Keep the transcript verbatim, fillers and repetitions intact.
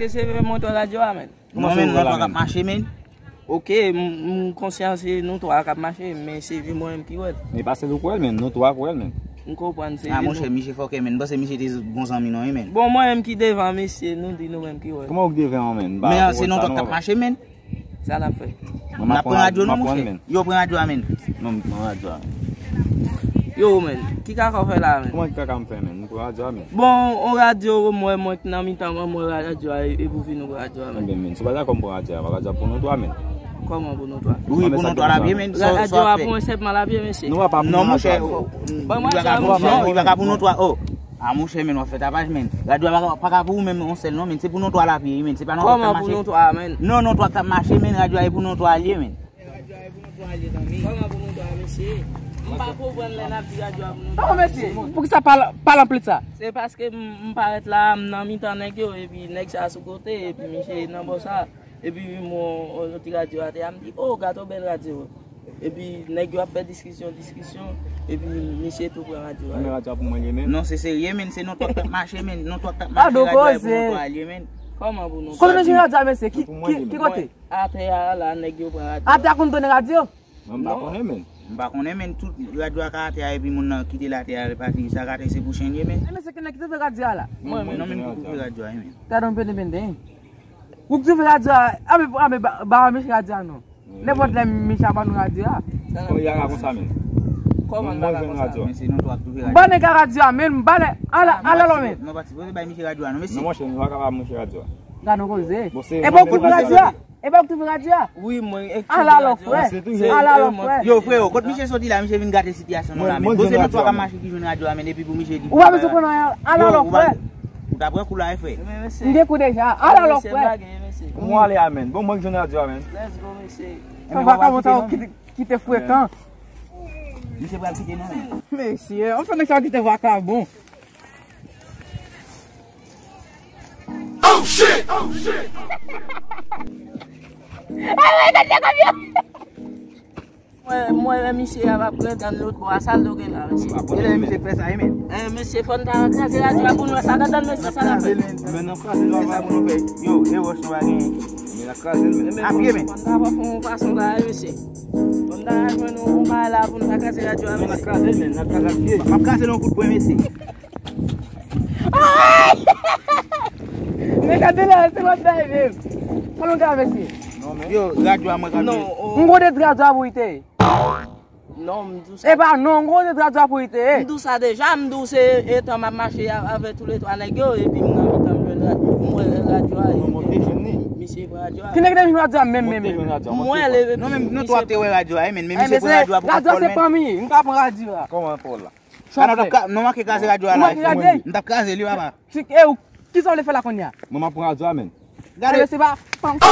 Se vre mwen twa radyo a, men. Non, men, nou twa k ap mache, men. Ok, m, m konsyan se nou twa k ap mache, men se vi mwen menm ki wè l. Men pa sèl ou k wè l, men, nou twa k wè l, men. M konprann se. Ah, monchè, misye fòkè, men. M panse misye te bon zanmi nou, wi, men. Bon, mwen menm ki devan misye, nou di nou menm ki wè l. Kòman ou k devan an, men? Men se nou twa k t ap mache, men. Sa n ap fè? N ap pran radyo, non, monchè. Yo, pran radyo a, men. Non, m pran radyo a, men. Yo, men, ki kaka w fè la, men? Kòman ki kaka m fè, men? M pran radyo a, men. Bon, on radyo, mwen, mwen k nan mitan, mwen, mwen radyo a, e, e pou vin ou radyo a, men. Ebyen, men, si w pa dakò m pran radyo a, radyo a pou nou twa, men. Kòman pou nou twa? Wi, pou nou twa lapye, men. Radyo a pou mwen sèlman lapye, mesye. Nou pa pou nou radyo a, non. Ban mwen radyo a, monchè. Non, li pa ka pou nou twa, oh. Ah, monchè, men, w ap fè tapaj, men. Radyo a pa, pa ka pou ou menm, on sèl, non, men. Se pou nou twa lapye, men. Se pa nou twa k ap mache. Kòman pou nou twa, men? Non, nou twa k ap mache, men. Radyo a e pou nou twa l ye, men. Kòman pou nou twa, mesye? M pa konprann lè n ap di radyo a pou nou twa. Kòman, mesye? Poukisa pale, pale anpil sa? Se paske m, m parèt la, m nan mitan nèg yo, epi nèg sa sou kote, epi misye nan bò sa, epi m wè yon ti radyo atè a, m di, "Oh, gato bèl radyo." Epi nèg yo ap fè diskisyon, diskisyon, epi misye tou pran radyo a. Men radyo a pou mwen li ye, men. Non, se serye, men, se nou twa k t ap mache, men, nou twa k t ap mache, radyo a e pou nou twa l ye, men. Kòman pou nou twa? Kote nou jwenn radyo a, mesye? Ki, ki, ki kote? Atè a la, nèg yo pran radyo. Atè a konn tounen radyo? Non, m pa konnen, men. M pa konnen, men, tout radyo a ka atè a, epi moun nan kite l atè a, l pati, sa ka te se pou chen ye, men. E, mesye, ki nèg ki te fè radyo a la? Mwen, mwen. Non, men, pou koupe radyo a, men. Gade yon pende pende, hein. Ou ki te fè radyo a, a, men, a, men, ba, ba, mesye radyo a, non. Nenpòt lè, mesye a ban nou radyo a. Kòman y a konsa, men? Kòman y a konsa? Men se nou twa ki te fè radyo a. Ban nèg a radyo a, men, ban nèg, ala, ala lò, men. Nou pa sipoze bay mesye radyo a, non, mesye. Non, monchè, nou pa ka ba monchè radyo a. Gade yon koze. E pa ou ki te fè radyo a? E pa ou ki te fè radyo a? Wi, mwen, e ki te fè radyo a? Ala lò, frè. Ala lò, frè. Yo, freo, kot misye soti la, misye vin gate sitiyasyon nou la, men. Bon, se nou twa k ap mache ki jwenn radyo a, men, epi pou misye di. Ou pa bezwen konn anyen, ala lò, frè. Ou ta pran kou la, wi, frè. M gen kou deja. Ala lò, frè. Mwen ale a, men. Bon, mwen ki jwenn radyo a, men. Let's go, mesye. Sa vakabon sa yo kite, kite frekan. Misye pral kite nou, men. Mesye, anfen, nèg sa yo kite vakabon. Oh shit! Oh shit! Mwen, mwen wè misye ap, ap retann lòt bò a, sa l dwe gen la, mesye. Kilè misye fè sa, e men? Eh, mesye, fò n ta kraze radyo a pou n wè sa k anndan, mesye, sa n ap fè. Men n ap kraze l, men sa pou nou fè. Yo, e wòch nou pa genyen. Men n ap kraze l, men. A pye, men. Fò n ta fè yon fason la, e, mesye. Fò n ta jwenn yon bagay la pou n ta kraze radyo a, mesye. Men n ap kraze l, men, n ap kraze l a pye. M ap kraze l yon kout pwen, mesye. Men gade la, se mwen k bay menm. Sa nou ka, mesye? Yo, radyo a mwen ka. Non, m konte radyo a pou ite. Non, m di w sa. E pa non, m konte radyo a pou ite. M di w sa deja, m di w se etan m ap mache a, avè toulètwa nèg yo, epi m nan mitan m jwenn ra-, m wè radyo a, epi misye pran radyo a. Ki nèg te jwenn radyo a menm, menm, menm? M wè l, epi non, men nou twa te wè radyo a, men, men misye pran radyo a pou kòl, men. Radyo a se pa m li ye, m ka pran radyo a. Kòman pou la? Sa nou t ap ka, nou manke kraze radyo a la. Nou manke kraze. M t ap kraze li, papa. Ki, e ou, kisa w vle fè la kounye a? Mwen, m ap pran radyo a, men. Gade. Gade, se pa fanm sa.